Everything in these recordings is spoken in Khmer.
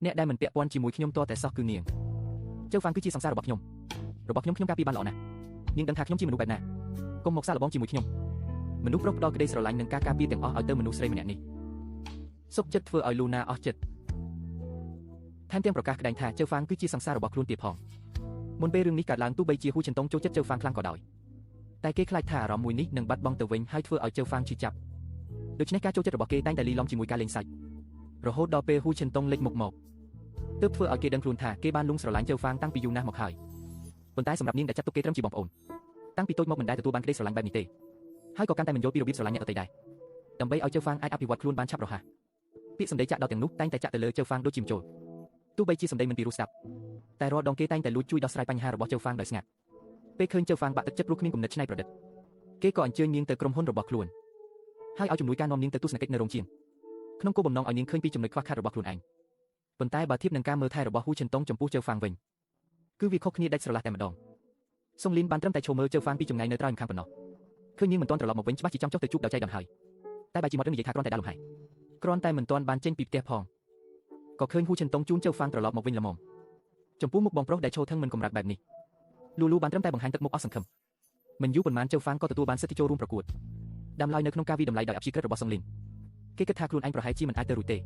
អ្នកដែលមិនពាក់ព័ន្ធជាមួយខ្ញុំតតែសោះគឺនាងជើហ្វាងគឺជាសង្សាររបស់ខ្ញុំរបស់ខ្ញុំខ្ញុំការពារបានល្អណាស់នាងដឹងថាខ្ញុំជាមនុស្សបែបណាកុំមកសាកល្បងជាមួយខ្ញុំមនុស្សប្រុសផ្ដល់ក្តីស្រឡាញ់និងការការពារទាំងអស់ឲ្យទៅមនុស្សស្រីម្នាក់នេះសុខចិត្តធ្វើឲ្យលូណាអស់ចិត្តថែមទាំងប្រកាសក្តែងថាជើហ្វាងគឺជាសង្សាររបស់ខ្លួនទៀតផងមុនពេលរឿងនេះកើតឡើងទោះបីជាហ៊ូចិនតុងចូលចិត្តជើហ្វាងខ្លាំងក៏ដោយតែគេខ្លាចថាអារម្មណ៍មួយនេះនឹងបាត់បង់ទៅវិញហើយធ្វើឲ្យជើហ្វាងឈឺចាប់ដូច្នេះការចូលចិត្តរបស់គេតែងតែលីឡំជាមួយការលេងសាច់រហូតដល់ពេលហ៊ូចិនតុងលេចមុខមកទើបធ្វើឲ្យគេដឹងខ្លួនថាគេបានលួងស្រឡាញ់ជើហ្វាងតាំងពីយូរណាស់មកហើយប៉ុន្តែសម្រាប់នាងដែលចាត់ទុកគេត្រឹមជាបងប្អូនតាំងពីតូចមកមិនដែលទទួលបានក្តីស្រឡាញ់បែបនេះទេហើយក៏កាន់តែមិនយល់ពីរបៀបស្រឡាញ់អ្នកដទៃដែរដើម្បីឲ្យជើហ្វាងអាចអភិវឌ្ឍខ្លួនបានឆាប់រហ័សពាក្យសម្ដីចាក់ដល់ទាំងនោះតែងតែចាក់ទៅលើជើហ្វាងដូចជាមជុលទោះបីជាសម្ដីមិនពីរោះស្ដាប់តែរាល់ដងគេតែងតែលួចជួយដោះស្រាយបញ្ហារបស់ជើហ្វាងដោយស្ងាត់ពេលឃើញជើហ្វាងបាក់ទឹកចិត្តព្រោះគ្មានគំនិតច្នៃប្រឌិតគេក៏អញ្ជើញនាងទៅក្រុមហ៊ុនរបស់ខ្លួនហើយឲ្យជំនួយការនាំនាងទៅទស្សនកិច្ចនៅរោងជាងក្នុងគោលបំណងឲ្យនាងឃើញពីចំណុចខ្វះខាតរបស់ខ្លួនឯងប៉ុន្តែបើធៀបនឹងការមើលថែរបស់ហ៊ូចិនតុងចំពោះជើហ្វាងវិញគឺវាខុសគ្នាដាច់ស្រឡះតែម្ដងសុងលីនបានត្រឹមតែឈរមើលជើហ្វាងពីចម្ងាយនៅត្រើយម្ខាងប៉ុណ្ណោះឃើញនាងមិនទាន់ត្រឡប់មកវិញច្បាស់ជាចង់ចុះទៅជួបដោយចៃដន្យហើយតែបែរជាមាត់រឿងនិយាយថាគ្រាន់តែដើរលំហែគ្រាន់តែមិនទាន់បានចេញពីផ្ទះផងក៏ឃើញហ៊ូចិនតុងជូនជើហ្វាងត្រឡប់មកវិញល្មមចំពោះមុខបងប្រុសដែលឈរថឹងមិនកម្រើកបែបនេះលូលូបានត្រឹមតែបង្ហាញទឹកមុខអស់សង្ឃឹមមិនយូរប៉ុន្មានជើហ្វាងក៏ទទួលបានសិទ្ធិចូលរួមប្រកួតដាំឡើយនៅក្នុងការវិតម្លៃដោយអព្យាក្រឹតរបស់សុងលីនគេគិតថាខ្លួនឯងប្រហែលជាមិនអាចទៅរួចទេ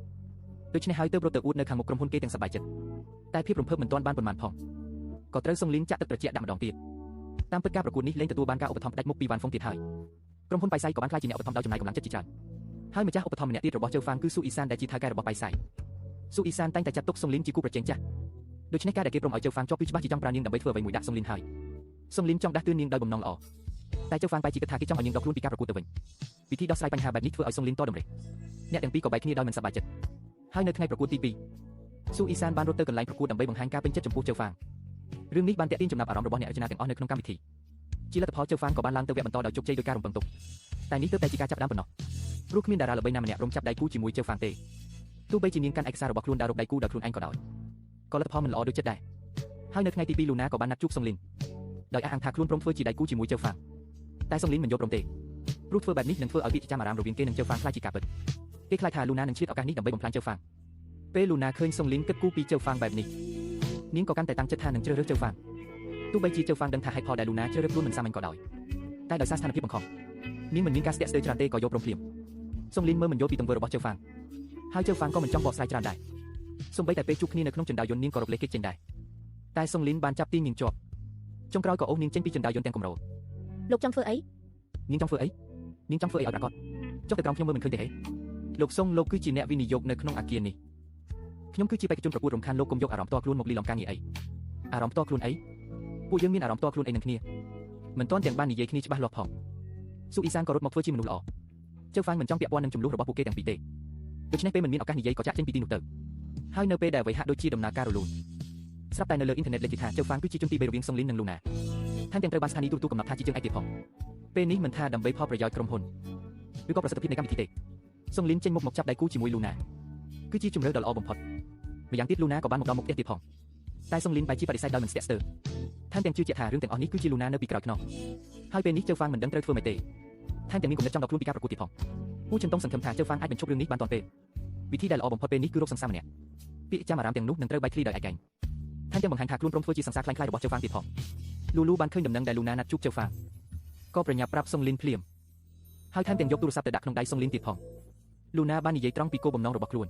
ដូច្នេះហើយទើបរត់ទៅអួតនៅខាងមុខក្រុមហ៊ុនគេទាំងសប្បាយចិត្តតែភាពរំភើបមិនទាន់បានប៉ុន្មានផងក៏ត្រូវសុងលីនចាក់ទឹកត្រជាក់ដាក់ម្ដងទៀតតាមពិតការប្រកួតនេះលែងទទួលបានការឧបត្ថម្ភផ្ដាច់មុខពីវ៉ាន់ហ្វុងទៀតហើយក្រុមហ៊ុនបៃសៃក៏បានក្លាយជាអ្នកឧបត្ថម្ភដោយចំណាយកម្លាំងចិត្តជាច្រើនហើយម្ចាស់ឧបត្ថម្ភម្នាក់ទៀតរបស់ជើហ្វាងគឺស៊ូអ៊ីសានដែលជាថៅកែរបស់បៃសៃស៊ូអ៊ីសានតែងតែចាត់ទុកសុងលីនជាគូប្រជែងចាស់ដូច្នេះការដែលគេព្រមឲ្យជើហ្វាងជាប់គឺច្បាស់ជាចង់ប្រើនាងដើម្បីធ្វើអ្វីមួយដាក់សុងលីនហើយសុងលីនចង់ដាស់តឿននាងដោយបំណងល្អតែជើហ្វាងបែរជាគិតថាគេចង់ឲ្យនាងដកខ្លួនពីការប្រកួតទៅវិញវិធីដោះស្រាយបញ្ហាបែបនេះធ្វើឲ្យសុងលីនតតម្រេះអ្នកទាំងពីរក៏បែកគ្នាដោយមិនសប្បាយចិត្តហើយនៅថ្ងៃប្រកួតទី2ស៊ូអ៊ីសានបានរត់ទៅកន្លែងប្រកួតដើម្បីបង្ហាញការពេញចិត្តចំពោះជើហ្វាងរឿងនេះបានទាក់ទាញចំណាប់អារម្មណ៍របស់អ្នករចនាទាំងអស់នៅក្នុងកម្មវិធីជាលទ្ធផលជើហ្វាងក៏បានឡើងទៅវគ្គបន្តដោយជោគជ័យដោយការរំពឹងទុកតែនេះទើបតែជាការចាប់ផ្ដើមប៉ុណ្ណោះព្រោះគ្មានតារាល្បីណាម្នាក់រំចាប់ដៃគូជាមួយជើហ្វាងទេទោះបីជានាងកាន់ឯកសាររបស់ខ្លួនដើររកដៃគូដោយខ្លួនឯងក៏ដោយក៏លទ្ធផលមិនល្អដូចចិត្តដែរហើយនៅថ្ងៃទី2លូណាក៏បានណាត់ជួបសុងលីនដោយអះអាងថាខ្លួនព្រមធ្វើជាដៃគូជាមួយជើហ្វាងតែសុងលីនមិនយល់ព្រមទេព្រោះធ្វើបែបនេះនឹងធ្វើឲ្យពាក្យចាំអារាមរវាងគេនិងជើហ្វាងខ្លាចជាការពិតគេខ្លាចថាលូណានឹងឆ្លៀតឱកាសនេះដើម្បីបំផ្លាញជើហ្វាងពេលលូណាឃើញសុងលីនគិតគូរពីជើហ្វាងបែបនេះនាងក៏កាន់តែតាំងចិត្តថានឹងជ្រើសរើសជើហ្វាងទោះបីជាជើហ្វាងដឹងថាហេតុផលដែលលូណាជ្រើសរើសខ្លួនមិនសាមញ្ញក៏ដោយតែដោយសារស្ថានភាពបង្ខំនាងមិនមានការស្ទាក់ស្ទើរច្រើនទេក៏យល់ព្រមភ្លាមសុងលីនមើលមិនយល់ពីទង្វើរបស់ជើហ្វាងហើយជើហ្វាងក៏មិនចង់បកស្រាយច្រើនដែរសូម្បីតែពេលជួបគ្នានៅក្នុងជណ្ដើរយន្តនាងក៏រកលេសគេចចេញដែរតែសុងលីនបានចាប់ទាញនាងជាប់ចុងក្រោយក៏អូសនាងចេញពីជណ្ដើរយន្តទាំងកម្រោលលោកចង់ធ្វើអីនាងចង់ធ្វើអីនាងចង់ធ្វើអីឲ្យប្រាកដចុះទៅក្រោមខ្ញុំមើលមិនឃើញទេហេលោកសុងលោកគឺជាអ្នកវិនិយោគនៅក្នុងអាគារនេះខ្ញុំគឺជាបេក្ខជនប្រកួតរំខានលោកកុំយកអារម្មណ៍ផ្ទាល់ខ្លួនមកលីឡំការងារអីអារម្មណ៍ផ្ទាល់ខ្លួនអីពួកយើងមានអារម្មណ៍ផ្ទាល់ខ្លួនអីនឹងគ្នាមិនទាន់ទាំងបាននិយាយគ្នាច្បាស់លាស់ផងស៊ូអ៊ីសានក៏រត់មកធ្វើជាមនុស្សល្អជើហ្វាងមិនចង់ពាក់ព័ន្ធនឹងចំនួនរបស់ពួកគេទាំងពីរទេដូច្នេះពេលមិនមានឱកាសនិយាយក៏ចាក់ចេញពីទីនោះទៅហើយនៅពេលដែលអ្វីហាក់ដូចជាដំណើរការរលូនស្រាប់តែនៅលើអ៊ីនធឺណិតលេខថាជើហ្វាងគឺជាជនទី3រវាងសុងលីននិងលូណាថែមទាំងត្រូវបានស្ថានីយ៍ទូរទស្សន៍កំណត់ថាជាជើងឯកទៀតផងពេលនេះមិនថាដើម្បីផលប្រយោជន៍ក្រុមហ៊ុនឬក៏ប្រសិទ្ធភាពនៃកម្មវិធីទេសុងលីនចេញមុខមកចាប់ដៃគូជាមួយលូណាគឺជាជម្រើសដ៏ល្អបំផុតម្យ៉ាងទៀតលូណាក៏បានមកដល់មុខផ្ទះទៀតផងតែសុងលីនបែរជាបដិសេធដោយមិនស្ទាក់ស្ទើរថែមទាំងជឿជាក់ថារឿងទាំងអស់នេះគឺជាលូណានៅពីក្រោយខ្នងហើយពេលនេះជើហ្វាងមិនដឹងត្រូវធ្វើម៉េចទេថែមទាំងមានគំនិតចង់ដកខ្លួនពីការប្រកួតទៀតផងហ៊ូចិនតុងសង្ឃឹមថាជើហ្វាងអាចបញ្ឈប់រឿងនេះបានទាន់ពេលវិធីដែលល្អបំផុតពេលនេះគឺរកសង្សារម្នាក់ពាក្យចាំអារាមទាំងនោះនឹងត្រូវបែកធ្លាយដោយឯកឯងថែមទាំងបង្ហាញថាខ្លួនព្រមធ្វើជាសង្សារក្លែងក្លាយរបស់ជើហ្វាងទៀតផងលូលូបានឃើញដំណឹងដែលលូណាណាត់ជួបជើហ្វាងក៏ប្រញាប់ប្រាប់សុងលីនភ្លាមហើយថែមទាំងយកទូរស័ព្ទទៅដាក់ក្នុងដៃសុងលីនទៀតផងលូណាបាននិយាយត្រង់ពីគោលបំណងរបស់ខ្លួន